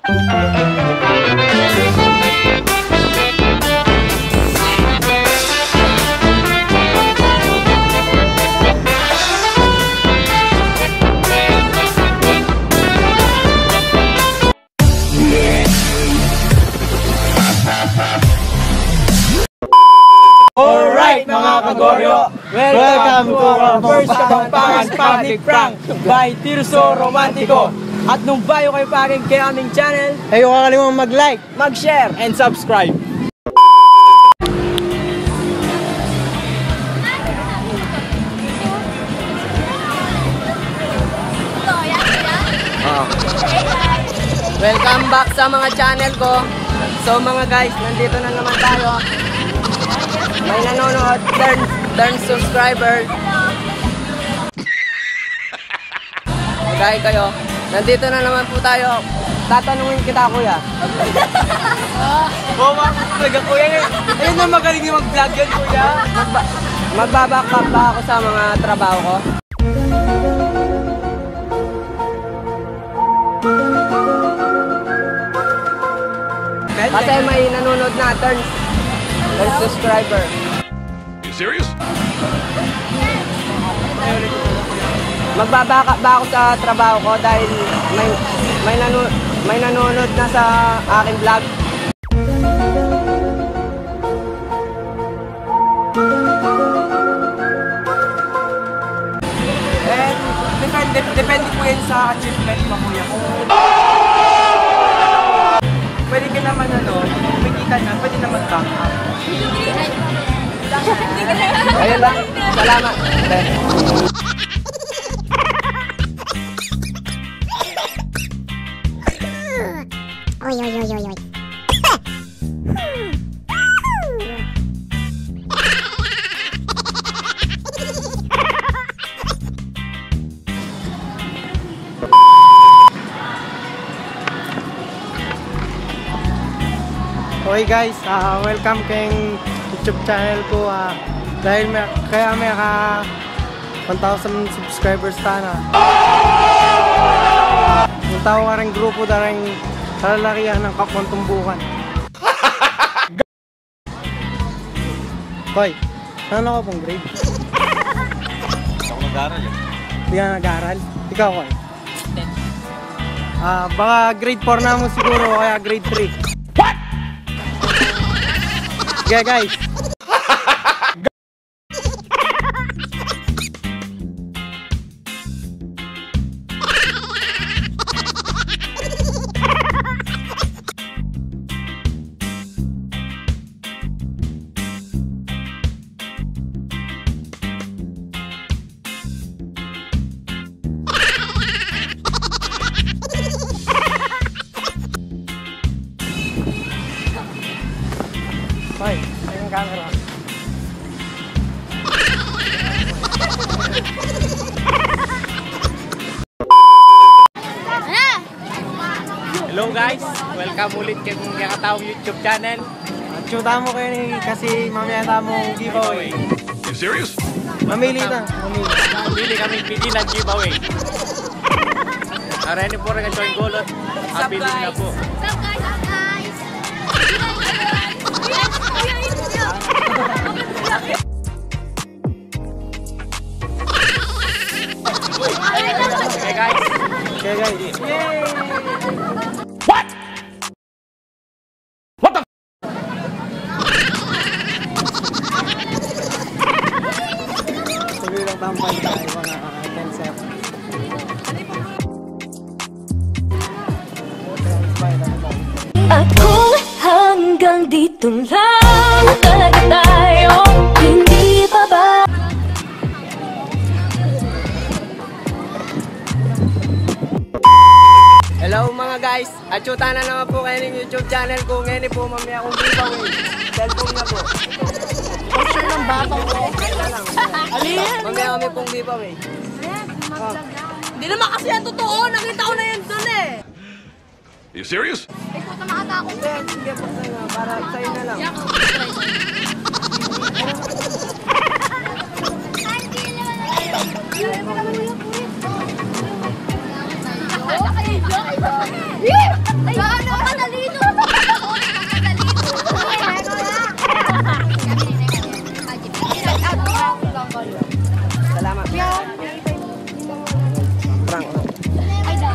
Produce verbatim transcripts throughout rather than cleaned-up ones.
Alright, mga kagoryo! Welcome to our first Kapampangan public prank by Tirso Romantico. At nung bago kayo pa rin kay aming channel, ayaw kalimutang mag-like, mag-share, and subscribe. Ah. Welcome back sa mga channel ko. So, mga guys, nandito na naman tayo. May nanonood, turn, turn subscriber. Magay kayo. Nandito na naman po tayo. Tatanungin kita, kuya. Bawa talaga, kuya. Ayun na, magaling yung mag-vlog yan, kuya. Magba-, magbabackup ba ako sa mga trabaho ko? Kasi may nanonood na, turn, turn subscriber. You serious? Magbabackup ba ako sa trabaho ko dahil may, may nanu-, may nanonood na sa aking vlog? Eh, depende, depende po yan sa achievement mo, kuya. Kung pwede ka naman, ano, kumikita na, pwede naman back up. Ayun lang. Salamat. Oy, oy, oy, oy, oy. Okay guys, ah, welcome keng YouTube channel ku, ah, dahil may, kaya may ka one thousand subscribers tana. Yung tau kareng grupo da reng kalalakihan ng Kapwang Tumbukan. Koy, ano ka pong grade? Ako nag-aral eh. Di ka nag-aral? Ikaw, Koy? Ah, baka grade four na mo siguro o kaya grade three. What? Okay, guys. Hoy, ayun ang camera. Hello guys, welcome ulit keng Kekatawang YouTube channel. Atsu tamu keni kasi mamie tamu giveaway. You serious? Mamili ta, mamili. Mamili kami, pili ng giveaway. Areni po rin ang John Golot. Apili na po. What's up, guys? What's up, guys? Okay, guys. Okay, guys. What? What the? Tuloy lang tampay tayo, mga cancer. At kung hanggang dito lang talaga tayo, hindi pa ba? Hello, mga guys. Atsu tana naman po keni king YouTube channel ku. Ngeni po, mamie kung giveaway. Cellphone na po. Picture ng batang ko. Alin? Mamie kami pong giveaway. Hindi naman kasi yan totoo. Nakita ko na yan dun eh. You serious? Ikaw na makatakot. Hindi, sige po, sa'yo na. Para sa'yo na lang. Ay, ano? Ang kadali nun. Ang kadali nun. Salamat. Prank. Ay, da.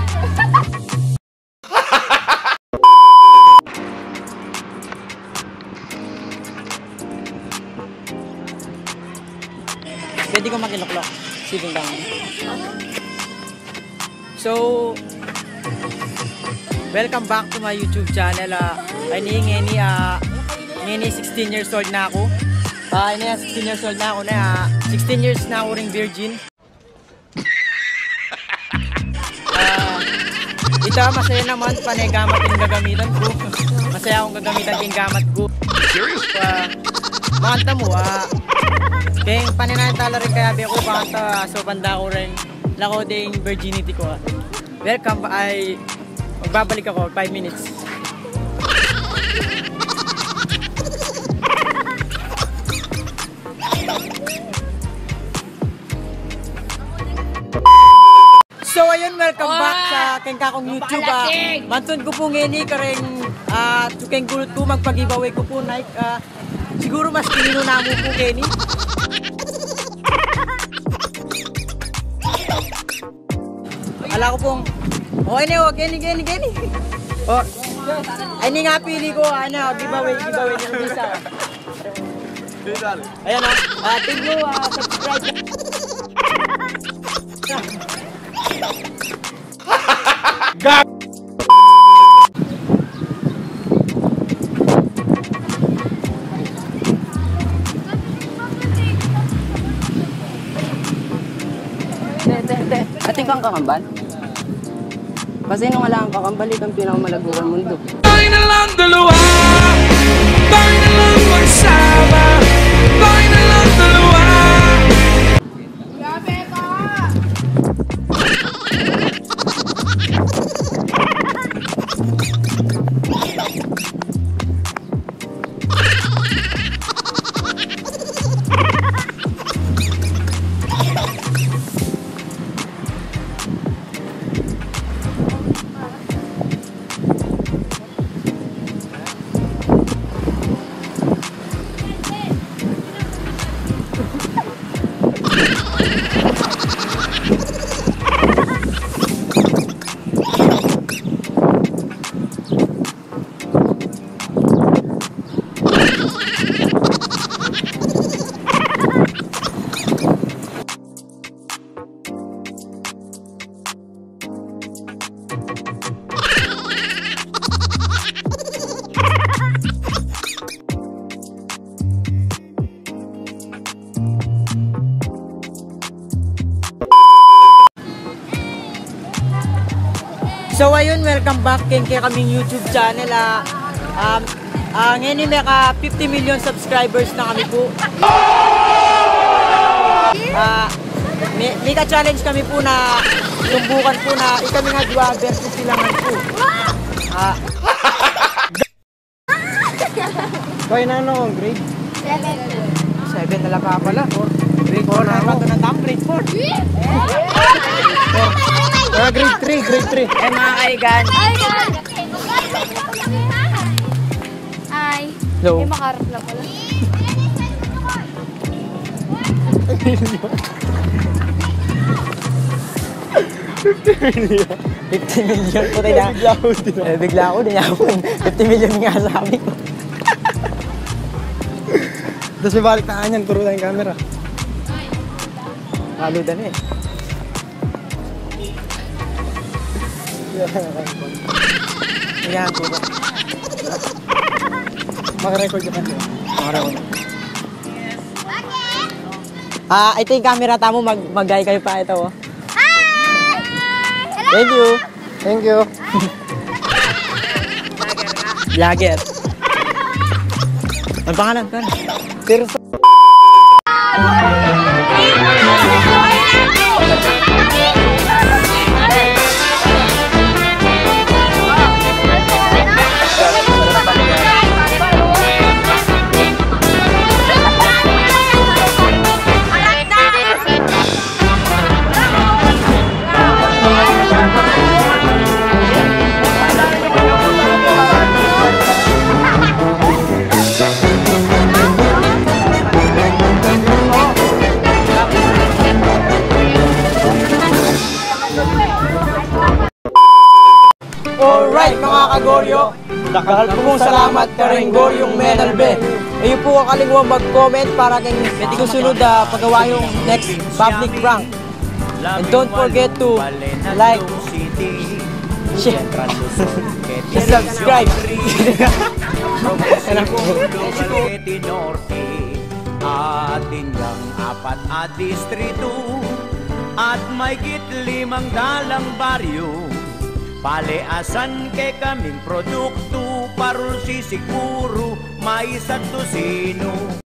Pwede ko makiluklok. Sibing lang. So, welcome back to my YouTube channel. Ah, ay, ni, ngeni, ah, ngeni sixteen years old na aku. Ah, ini, sixteen years old na aku na, ah, sixteen years na aku ring virgin. Ah, ita, masaya naman, pane gamat ing gagamitan ku. Masaya kung gagamitan ing gamat ku. Serious? Ah, makanta mu, ah. Keng pane na tala rin kayabe ku, bakanta, ah, so banda ku rin. Lako ding virginity ku, ah. Welcome, ay, magbabalik ako, five minutes. So, ayun, welcome back sa keng kakung YouTube, ah. Mantun ku pu ngeni kareng, ah, sukeng gulut ku, magpa-giveaway ku pu, Nike, ah, siguru mas kininu na mu pu ngeni. Ala ku pung, o, ini, o, geni, geni, geni. O, ay, ini nga pili ku, ano, giveaway, giveaway, yung isa. Ayan, o. Ah, thank you, ah, subscribe. Gag- Te, te, te. Atin kang kakambal? Kasi nung ala kang kakambal, ikang pinakamalago kang mundo. Tayo na lang dalawa. Tayo na lang magsama. Tayo na lang dalawa. So, ayun, welcome back keng kekaming YouTube channel, ah. Um, ah, ngeni meka fifty million subscribers na kami pu. Ah, mi-, mika-challenge kami pu na tumbukan pu na ikami nga dua versus sila ngan pu. Ah. Hoy, nanu kang grade? Seven. Seven na la pala. Grade four na ako. Grade four. Ah, grade three, grade three. Eh, mga kaigan. Ay. Hello. Eh, makarap na pala. Fifty million. Fifty million po tayo. Bigla ako din. Eh, bigla ako din ako. Fifty million nga sabi ko. Tapos may balik na kanyan, puro tayong camera. Lalo dan eh. Ayan, puro. Makarecord ka pa, di ba? Makarecord. Ah, ito yung camera tamu, mag-, mag-hi kayo pa ito, oh. Hi! Hello! Thank you. Thank you. Vlogger. Ang pangalan, pare? Tirso. Alright, mga kagoryo, dakal pung salamat kareng Goryong Menalbe. Ayaw pu kakalingwan mag-comment para keng susunod a pagawa yung next public prank. And don't forget to like, share, and subscribe. Atin yang apat a distrito at maygit limang dalang baryo. Paleasan kekaming produktu, parul sisiguru, mais at tusinu.